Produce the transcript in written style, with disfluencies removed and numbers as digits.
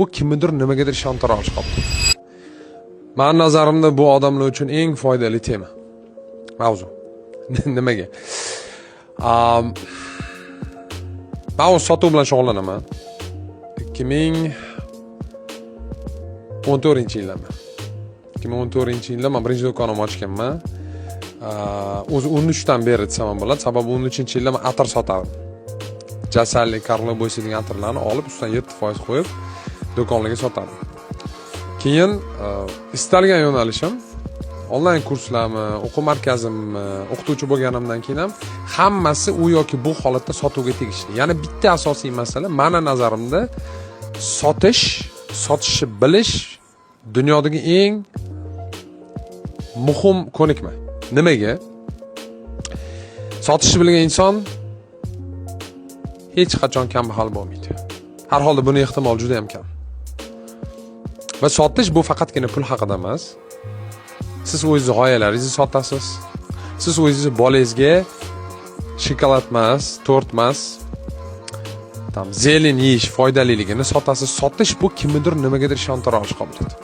Bu kimnidir nimagadir ishontira olish qobiliyati. Mani nazarimda, bu odamlar uchun eng foydali tema, mavzu. Nimaga? Man o'zi sotuv bilan shug'ullanaman 2014-yildan. 2014-yilda man birinchi do'konimni ochganman. O'zi 13dan beri desam ham bo'ladi, sababi 13-yilda man atir sotardim. Jasalli, Karlo Boysi degan atirlarni olib, ustidan 7% qo'yib, do'konlarga sotardim. Keyin istalgan yo'nalishim, onlayn kurslarmi, o'quv markazimmi, o'qituvchi bo'lganimdan keyin ham hammasi u yoki bu holatda sotuvga tegishli. Yana bitta asosiy masala: mani nazarimda, sotish, sotishni bilish dunyodagi eng muhim ko'nikma. Nimaga? Sotishni bilgan inson hech qachon kambag'al bo'lmaydi, har holda buni ehtimoli juda yam kam. Va sotish bu faqatgina pul haqida emas. Siz o'zingizni g'oyalaringizni sotasiz, siz o'zingizni bolangizga shokolad emas, tort emas, там, зелень yeyish foydaliligini sotasiz. Sotish bu kimnidir nimagadir ishontira olish qobiliyati.